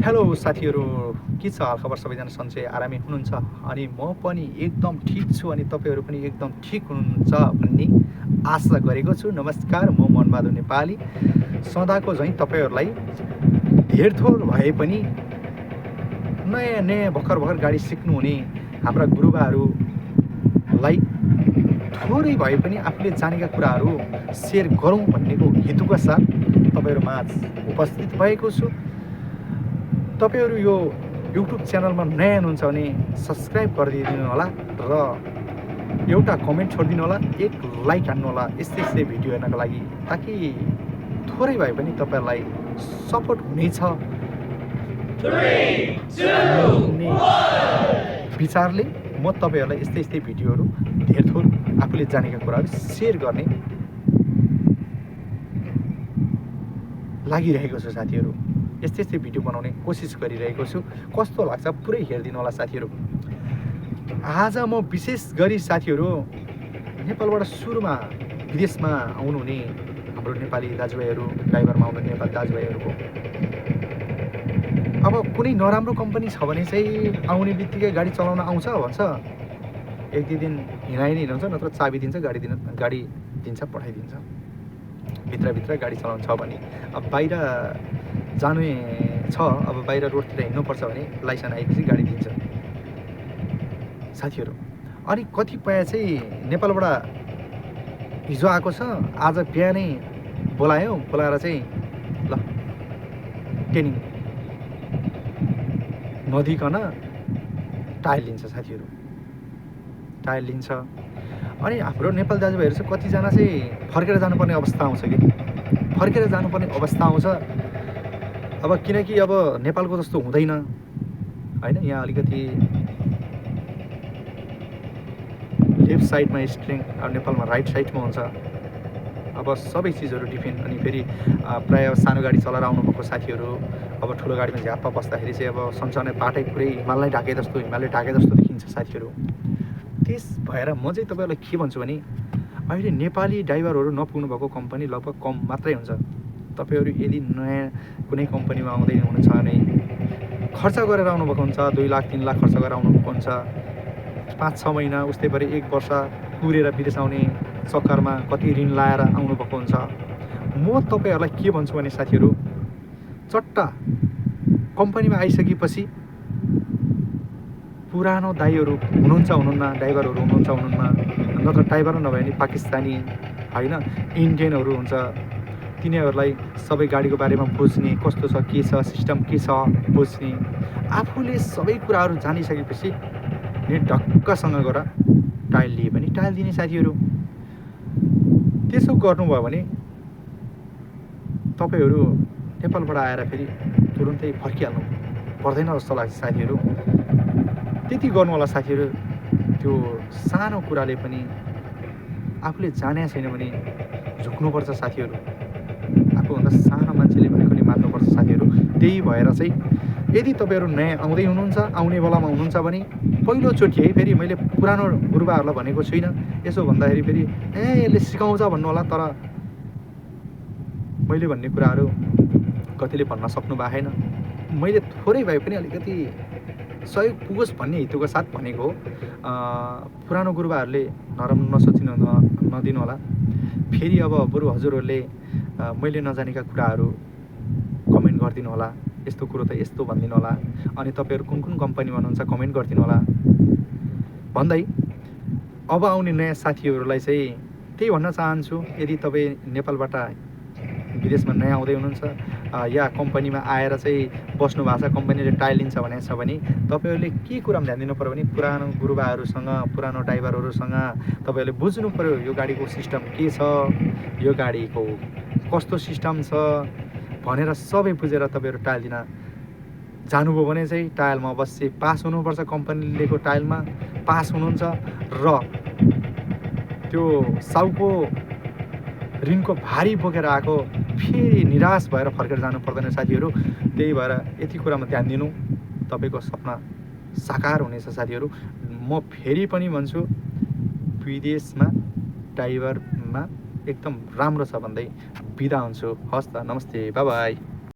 Hello साथीहरू, के छ हालखबर? सबैजना सन्चै आरामै हुनुहुन्छ? अनि म पनि एकदम ठिक छु अनि तपाईँहरू पनि एकदम ठिक हुनुहुन्छ भन्ने आशा गरेको छु। नमस्कार, म मनबहादुर नेपाली। सदाको झैँ तपाईँहरूलाई धेर थोर भए पनि नयाँ नयाँ भर्खर गाडी सिक्नुहुने हाम्रा गुरुबाहरूलाई थोरै भए पनि आफूले जानेका कुराहरू सेयर गरौँ भन्नेको हेतुका साथ तपाईँहरू माझ उपस्थित भएको छु। तपाईहरु यो युट्युब च्यानलमा नयाँ हुनुहुन्छ भने सब्स्क्राइब गरिदिनु होला र एउटा कमेन्ट छोडिदिनु होला, एक लाइक हान्नु होला यस्तै भिडियो हेर्नको लागि, ताकि थोरै भए पनि तपाईहरुलाई सपोर्ट हुनेछ भन्ने विचारले म तपाईहरुलाई यस्तै भिडियोहरू धेर थोर आफूले जानेका कुराहरू सेयर गर्ने लागिरहेको छु साथीहरू। यस्तै भिडियो बनाउने कोसिस गरिरहेको छु। कस्तो लाग्छ पुरै हेरिदिनु होला साथीहरू। आज म विशेष गरी साथीहरू नेपालबाट सुरुमा विदेशमा आउनुहुने हाम्रो नेपाली दाजुभाइहरू, ड्राइभरमा आउनुहुने नेपाली दाजुभाइहरूको अब कुनै नराम्रो कम्पनी छ भने चाहिँ आउने बित्तिकै गाडी चलाउन आउँछ भन्छ, एक दुई दिन हिँडाइ नै हिँडाउँछ, नत्र चाबी दिन्छ, गाडी दिन्छ, पठाइदिन्छ। भित्रभित्र गाडी चलाउनु छ भने अब बाहिर जाने छ, अब बाहिर रोडतिर हिँड्नुपर्छ भने लाइसेन्स आएपछि गाडी दिन्छ साथीहरू। अनि कतिपय चाहिँ नेपालबाट हिजो आएको छ, आज बिहानै बोलाएर चाहिँ ल ट्रेनिङ नदिकन टायल लिन्छ साथीहरू, टायल लिन्छ। अनि हाम्रो नेपाल दाजुभाइहरू चाहिँ कतिजना चाहिँ फर्केर जानुपर्ने अवस्था आउँछ कि फर्केर जानुपर्ने अवस्था आउँछ। अब किनकि अब नेपालको जस्तो हुँदैन हैन, यहाँ अलिकति लेफ्ट साइडमा स्ट्रिङ, अब नेपालमा राइट साइडमा हुन्छ। अब सबै चिजहरू डिफेन्ड। अनि फेरि प्रायः सानो गाडी चलाएर आउनुभएको साथीहरू अब ठुलो गाडीमा झ्याप्पा बस्दाखेरि चाहिँ अब सँगसँगै बाटै पुरै हिमालय ढाके जस्तो देखिन्छ साथीहरू। त्यस भएर म चाहिँ तपाईँहरूलाई के भन्छु भने अहिले नेपाली ड्राइभरहरू नपुग्नु भएको कम्पनी लगभग कम मात्रै हुन्छ। तपाईहरु यदि नयाँ कुनै कम्पनीमा आउँदै हुनुहुन्छ भने खर्च गरेर आउनुभएको हुन्छ, 2 लाख 3 लाख खर्च गरेर आउनुभएको हुन्छ, 5-6 महिना उस्तै गरी 1 वर्ष कुरेर विदेश आउने चक्करमा कति ऋण लाएर आउनुभएको हुन्छ। म तपाईहरुलाई के भन्छु भने साथीहरू, चट्टा कम्पनीमा आइसकेपछि पुरानो दाइहरू हुनुहुन्न, ड्राइभरहरू हुनुहुन्न, नत्र ड्राइभर नभए नि पाकिस्तानी हैन इन्डियनहरू हुन्छ, तिनीहरूलाई सबै गाडीको बारेमा बुझ्ने, कस्तो छ के छ सिस्टम के छ बुझ्ने। आफूले सबै कुराहरू जानिसकेपछि नि ढक्कसँग गएर टायल लिए पनि टायल दिने साथीहरू। त्यसो गर्नुभयो भने तपाईहरु नेपालबाट आएर फेरि तुरुन्तै फर्किहाल्नु पर्दैन जस्तो लाग्छ साथीहरू। त्यति गर्नु होला साथीहरू। त्यो सानो कुराले पनि आफूले जाने छैन भने झुक्नुपर्छ साथीहरू। आफूभन्दा सानो मान्छेले भनेको नि मान्नुपर्छ साथीहरू। त्यही भएर चाहिँ यदि तपाईहरु नयाँ आउँदै हुनुहुन्छ, आउने बेलामा हुनुहुन्छ भने पहिलोचोटि है, फेरि मैले पुरानो गुरुबाहरूलाई भनेको छुइनँ, यसो भन्दाखेरि फेरि यसले सिकाउँछ भन्नु होला, तर मैले भन्ने कुराहरू कतिले भन्न सक्नु भएन। मैले थोरै भए पनि अलिकति सहयोग पुगोस् भन्ने हेतुको साथ भनेको हो। पुरानो गुरुबाहरूले नराम्रो नदिनु होला। फेरि अब बरु हजुरहरूले मैले नजानेका कुराहरू कमेन्ट गरिदिनु होला, यस्तो कुरो त यस्तो भनिदिनु होला, अनि तपाईहरु कुन कम्पनीमा हुनुहुन्छ कमेन्ट गरिदिनु होला भन्दै अब आउने नयाँ साथीहरूलाई चाहिँ त्यही भन्न चाहन्छु। यदि तपाईँ नेपालबाट विदेशमा नयाँ आउँदै हुनुहुन्छ या कम्पनीमा आएर चाहिँ बस्नु भएको छ, कम्पनीले टायल लिन्छ भनेको छ भने तपाईहरुले के कुरामा ध्यान दिनु पर्यो भने पुरानो गुरुबाहरूसँग, पुरानो ड्राइभरहरूसँग तपाईहरुले बुझ्नु पर्यो यो गाडीको सिस्टम के छ, यो गाडीको कस्तो सिस्टम छ भनेर सबै बुझेर तपाईहरु टायल दिन जानुभयो भने चाहिँ टायलमा अवश्य पास हुनुपर्छ। कम्पनीले लिएको टायलमा पास हुनुहुन्छ र त्यो साउको ऋणको भारी बोकेर आएको फेरि निराश भएर फर्केर जानु पर्दैन साथीहरू। त्यही भएर यति कुरामा ध्यान दिनु, तपाईको सपना साकार हुनेछ साथीहरू। म फेरि पनि भन्छु, विदेशमा ड्राइभरमा एकदम राम्रो छ भन्दै बिदा हुन्छु। हस् त, नमस्ते, बाई बाई।